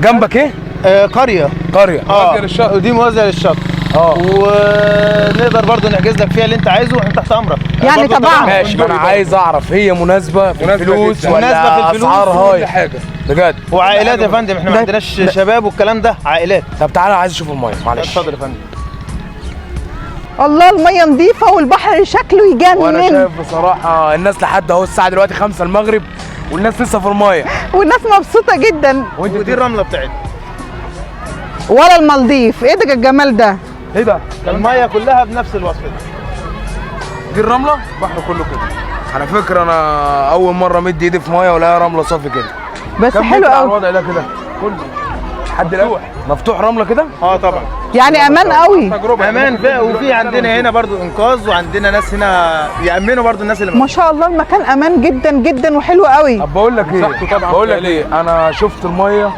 جنبك ايه؟ قرية. قرية. موازية للشط. دي موازية للشط. ونقدر برضو نحجز لك فيها اللي انت عايزه واحنا تحت امرك. يعني طبعا. ماشي، ما انا عايز اعرف هي مناسبة في الفلوس ولا مناسبة في الفلوس اسعار هاي؟ كل حاجة بجد. وعائلات يا فندم، احنا ما عندناش شباب والكلام ده، عائلات. طب تعالى عايز اشوف المية، معلش. اتفضل يا فندم. الله، المية نظيفة والبحر شكله يجنن. وانا شايف بصراحة الناس لحد اهو الساعة دلوقتي 5 المغرب والناس لسه في المية والناس مبسوطة جدا. ودي الرملة بتاعتنا. ولا المالديف، ايه ده الجمال ده؟ ايه ده؟ المية كلها بنفس الوصف ده. دي الرملة؟ البحر كله كده. على فكرة انا اول مرة مد ايدي في مية ولا رملة صافي كده. بس حلو قوي الوضع ده كده كله لحد الان مفتوح رملة كده؟ طبعا. يعني امان قوي. تجربه امان بقى. وفي عندنا هنا برضو انقاذ، وعندنا ناس هنا يامنوا برضو الناس اللي ما شاء الله المكان امان جدا جدا وحلو قوي. طب بقول لك ايه؟ طبعا بقول لك ايه، انا شفت المية